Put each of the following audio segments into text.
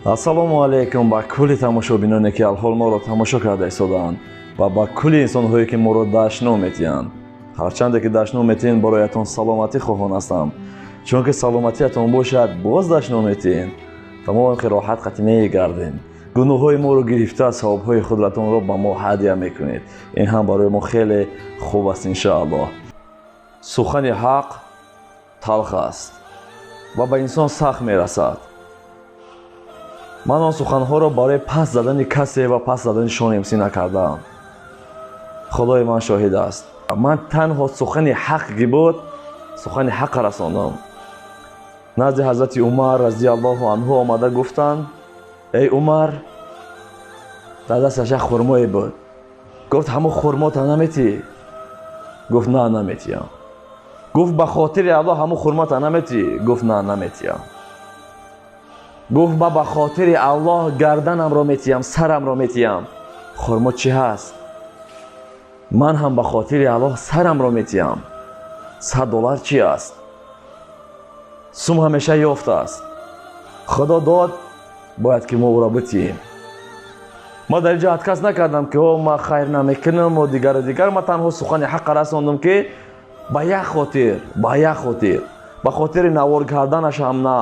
Ассалому алайкум ба кулли тамошобиноне, ки алҳол моро тамошо карда истодаанд, ва ба кулли инсонҳое, ки моро дашном метиҳанд. Ҳарчанде ки дашном метиҳен, бароятон саломатӣ хоҳон ҳастам, чунки саломатиятон бошад, боз дашном метиҳен ва мо хеле роҳат қатӣ мегардем. Гуноҳҳои моро гирифта, савобҳои худратонро ба мо ҳадя мекунед. Ин ҳам барои мо хеле хуб аст, иншааллоҳ. Сухани ҳақ талх аст ва ба инсон сахт мерасад. Ман он суханҳоро барои паст задани касе ва паст задани Шон МС накардаам. Худои ман шоҳид аст. Ман танҳо сухани ҳақ ки буд, сухани ҳаққа расондам. Назди ҳазрати Умар разиаллоҳу анҳу омада гуфтанд: «Эй Умар!» Дар дасташ як хурмое буд. Гуфт: «Ҳамон хурмота наметӣ?» Гуфт: «На, наметиям». Гуфт: «Ба хотири Аллоҳ, ҳамон хурмота наметӣ?» Гуфт: «На, наметиям». Гуфт: «Ба хотири Аллоҳ гарданамро метиҳам, сарамро метиҳам. Хурмо чӣ ҳаст? Ман ҳам ба хотири Аллоҳ сарамро метиҳам. 100 доллар чӣ аст? Сум ҳамеша ёфт аст. Худо дод, бояд ки мо ӯро битиҳем». Ман дар ин ҷо отказ накардам, ки о, ман хайр намекунам дигару дигар. Ман танҳо сухани ҳаққа расондам, ки ба як хотир, ба як хотир, ба хотири навор карданаш ҳам на,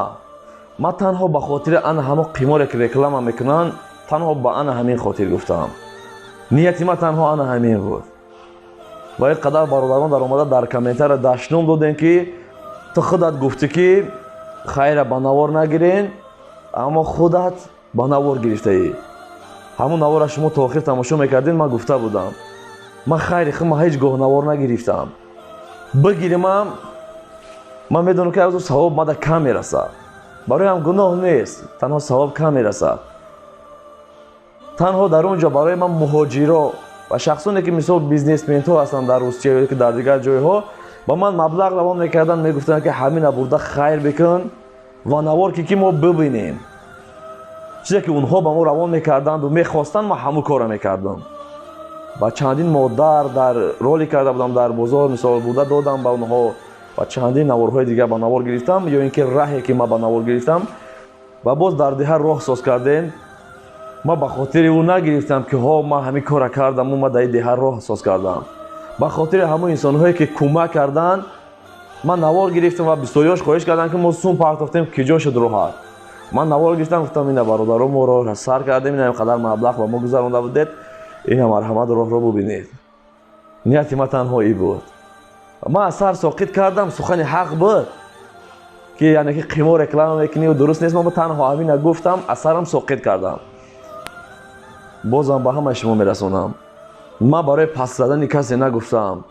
ман танҳо ба хотири ана ҳамон қиморе, ки реклама мекунанд, танҳо ба ана ҳамин хотир гуфтам. Нияти ман танҳо ана ҳамин буд. Ва ин қадар бародарон дар омада дар комментария дашном додем, ки ту худат гуфтӣ, ки хайра ба навор нагирен, аммо худат ба навор гирифтаӣ. Ҳамон навора шумо то охир тамошо мекардед. Ман гуфта будам, ман хайри худ ман ҳеҷ гоҳ навор нагирифтам. Бигиримам, ман медонам, ки аз савоб мада кам мерасад. Бароям гуноҳ нест, танҳо савоб кам мерасад. Танҳо дар он ҷо барои ман муҳоҷиро ва шахсоне, ки мисол бизнесментҳо ҳастанд дар Русия ё ки дар дигар ҷойҳо, ба ман маблағ равон мекарданд, мегуфтанд, ки ҳамина бурда хайр бикун ва навор ки мо бибинем. Чизе ки онҳо ба мо равон мекарданду мехостанд, ман ҳамун корро мекардам. Ва чандин модар дар ролик карда будам дар бозор, мисол, бурда додам ба онҳо ва чандин наворҳои дигар ба навор гирифтам, ё ин ки раҳе ки ман ба навор гирифтам ва боз дар деҳа роҳ соз кардем. Ман ба хотири ӯ нагирифтам, ки ҳо, ман ҳамин корра кардаму ман дар деҳа роҳ соз кардам. Ба хотири ҳамон инсонҳое, ки кӯмак карданд, ман навор гирифтам. Ва бисёриёш хоҳиш карданд, ки мо сум партофтем, ки ҷо шуд роҳат? Ман навор гирифтам, гуфтам: «Ина, бародаро, мо роҳ сар кардем, ина қадар маблағ ба мо гузаронда будед, ина, марҳамат, роҳро бубинед». Нияти ман танҳо и буд. Ман аз сар соқит кардам, сухани ҳақ буд, ки яъне ки қимор реклама мекунӣ, дуруст нест. Ман танҳо ҳамина гуфтам, аз сарам соқит кардам. Бозам ба ҳамаи шумо мерасонам: ман барои паст задани касе нагуфтам.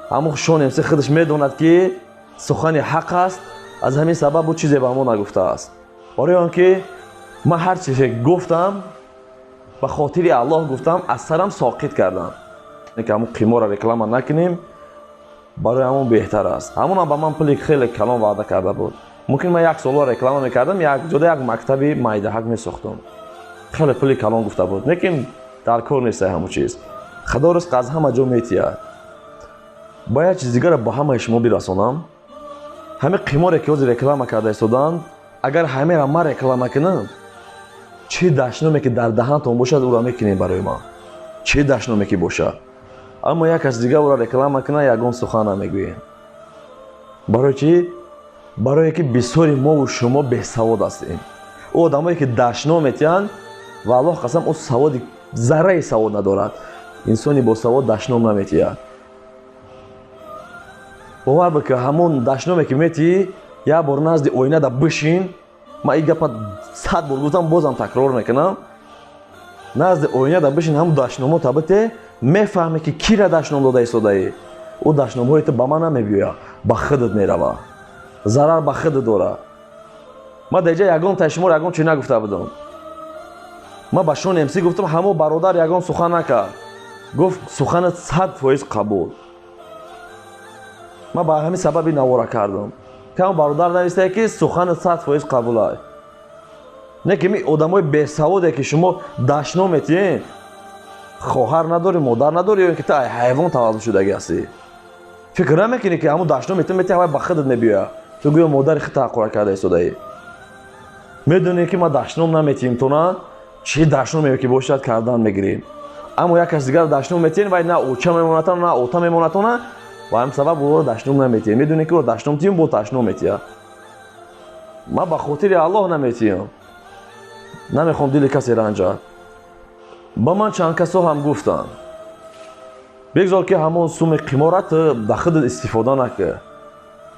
Ҳамон Шон МС худаш медонад, ки сухани ҳақ аст. Аз ҳамин сабаб ӯ чизе ба мо нагуфтааст, барои он ки ман ҳар чизе гуфтам, ба хотири Аллоҳ гуфтам, аз сарам соқит кардам, ки ҳамон қиморро реклама накунем, барои ҳамон беҳтар аст. Ҳамонам ба ман пули хеле калон ваъда карда буд. Мумкин ман як соло реклама мекардам, як ҷода як мактаби майдаҳак месохтам. Хеле пули калон гуфта буд, лекин дар кор нест ҳамон чиз. Худо ризқ аз ҳама ҷо метиҳад. Ба як чиз дигарро ба ҳамаи шумо бирасонам: ҳамин қиморе, ки ҳозир реклама карда истоданд, агар ҳамеро ман реклама кунам, чӣ дашноме ки дар даҳантон бошад, ӯро мекунем барои ман, чӣ дашноме ки бошад. Аммо як кас дигар ӯро реклама кунад, ягон сухан намегӯем. Барои чӣ? Барое ки бисёри мову шумо бесавод ҳастем. Ӯ одамое, ки дашном метиҳанд, ва Аллоҳ қасам, ӯ саводи зарраи савод надорад. Инсони босавод дашном наметиҳад. Бовар бикун, ҳамон дашноме ки метиҳӣ, як бор назди оинада бишин. Ман ин гапа 100 бор гуфтам, бозам такрор мекунам: назди оинада бишин, ҳамон дашномота бите, мефаҳмӣ, ки кира дашном дода истодаӣ. Ӯ дашномҳои ту ба ман намебиёяд, ба худат мерава, зарар ба худат дорад. Ман дар ҷа ягон таи шуморо ягон чи нагуфта будам. Ман ба Шон МС гуфтам, ҳамон бародар ягон сухан накард, гуфт: «Суханат 100% қабул». Ман ба ҳамин сабаби навора кардам, ки ҳамон бародар навистае, ки суханат 100% қабул. Не ки ми одамои бесаводе, ки шумо дашном метиҳед, хоҳар надорӣ, модар надорӣ, ё ин ки ту ҳайвон таваллуд шудагӣ ҳастӣ? Фикр намекунӣ, ки ҳамон дашном метиҳ, метиҳ, ҳавай ба худат мебиёяд? Ту гӯё модари худ таҳқура карда истодаӣ. Медонем, ки ма дашном наметиҳем тона, чӣ дашноме ки бошад, кардан мегирем. Аммо як кас дигар дашном метиҳем, вай на оча мемонатона, на ота мемонатона. Ба ҳамин сабаб ӯро дашном наметиҳем. Медонем, ки ӯро дашном тиҳем, бо дашном метиҳад. Ман ба хотири Аллоҳ наметиҳам, намехоҳам дили касе ранҷад. Ба ман чанд касо ҳам гуфтанд: бигзор, ки ҳамон суми қиморат ба худат истифода накӣ,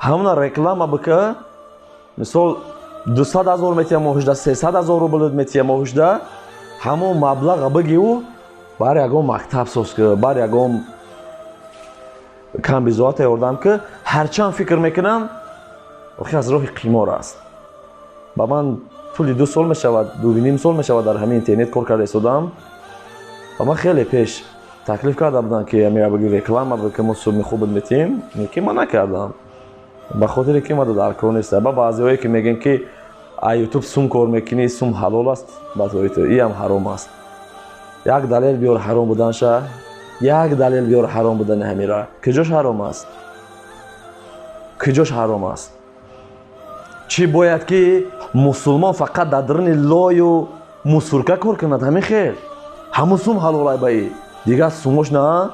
ҳамона реклама бика. Мисол, 200 000 метиҳам моҳишда, 300 000 рубл метиҳам моҳишда, ҳамон маблаға бигиву бар ягон мактаб соз ки, бар ягон камбизоата ёрдам ки. Ҳарчанд фикр мекунам, охи аз роҳи қимор аст. Ба ман тӯли 2 сол мешавад, 2,5 сол мешавад, дар ҳамин интернет кор карда истодам. Ба ман хеле пеш таклиф карда буданд, ки бигӣ реклама, ки мо суми хубат метиҳем, ки ман накардам, ба хотире ки мада дар кор нест. Ба баъзеҳое ки мегӯем, ки а Ютуб сум кор мекунӣ, сум ҳалол аст, ба ту иам ҳаром аст. Як далел биёр ҳаром буданша, як далел биёр ҳаром будани ҳамира. Куҷош ҳаром аст? Куҷош ҳаром аст? Чӣ бояд, ки мусулмон фақат дар даруни лою мусурка кор кунад? Ҳамин хел ҳамун сум ҳалолай ба и дигар сумош на?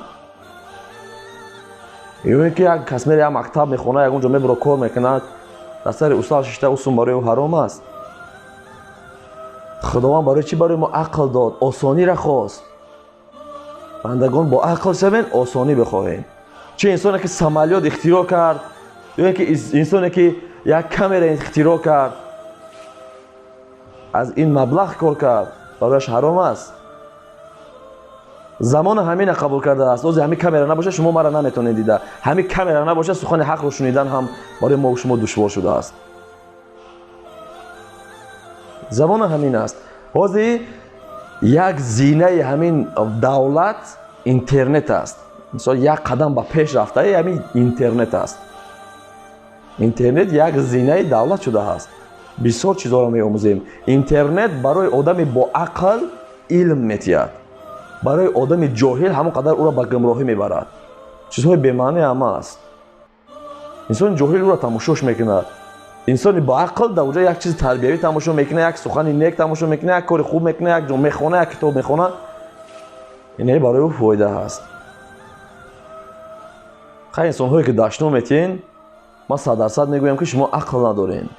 Ё ин ки як кас мера, як мактаб мехона, ягон ҷо мебуро, кор мекунад, дар сари устал шишта, ӯ сум барои ӯ ҳаром аст? Худованд барои чӣ барои мо ақл дод? Осониро хост. Бандагон, бо ақл шавен, осонӣ бихоҳем. Чӣ инсоне ки самолёт ихтироъ кард, ё ин ки инсоне ки як камера ихтироъ кард, аз ин маблағ кор кард, барояш ҳаром аст? Замона ҳамина қабул кардааст. Ози ҳамин камера набошад, шумо мара наметавонед дида. Ҳамин камера набошад, сухани ҳақро шунидан ҳам барои мо шумо душвор шудааст. Замона ҳамин аст. Ҳозир як зинаи ҳамин давлат интернет аст. Мисол, як қадам ба пеш рафтаи ҳамин интернет аст. Интернет як зинаи давлат шудааст. Бисёр чизҳоро меомӯзем. Интернет барои одами боақл илм метиҳад, барои одами ҷоҳил ҳамон қадар ӯро ба гумроҳӣ мебарад. Чизҳои бемаъне ҳама аст. Инсони ҷоҳил ӯро тамошош мекунад, инсони боақл дар оҷа як чизи тарбиявӣ тамошо мекунад, як сухани нек тамошо мекунад, як кори хуб мекунад, як ҷо мехона, як китоб мехона. Ине барои ӯ фоида ҳаст. Хай, инсонҳое ки дашном метиҳен, ман 100% мегӯям, ки шумо ақл надорен,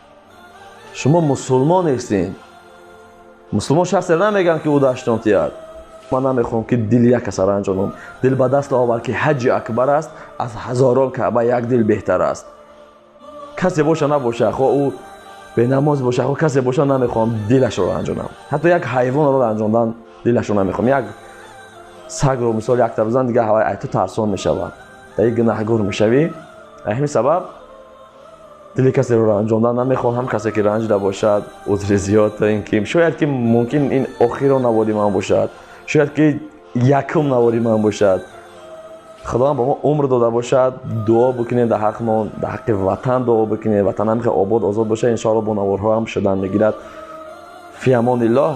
шумо мусулмон нестен. Мусулмон шахсе намегӯянд, ки ӯ дашном тиҳад. Ман намехоҳам, ки дили як каса ранҷонам. Дил ба даст овар, ки ҳаҷи акбар аст, аз ҳазорон Каъба як дил беҳтар аст. Касе боша, набоша, хо ӯ бенамоз боша, хо касе боша, намехоҳам дилашро ранҷонам. Ҳатто як ҳайвонро ранҷондан дилашро намехоҳам. Як сагро, мисол, якта бизан, дигар ҳавай ай ту тарсон мешавад, дар гунаҳгор мешавӣ. Ҳамин сабаб дили касеро ранҷондан намехоҳам. Касе ки ранҷида бошад, узри зиёд. То ин ки шояд ки мумкин ин охиро навори ман бошад, шояд ки якум навори ман бошад. Худованд ба мо умр дода бошад, дуо бикунед дар ҳаққмон, дар ҳаққи ватан дуо бикунед. Ватан ҳам хел обод, озод бошад. Иншоалло, бо наворҳоам шудан мегирад. Фи амониллоҳ.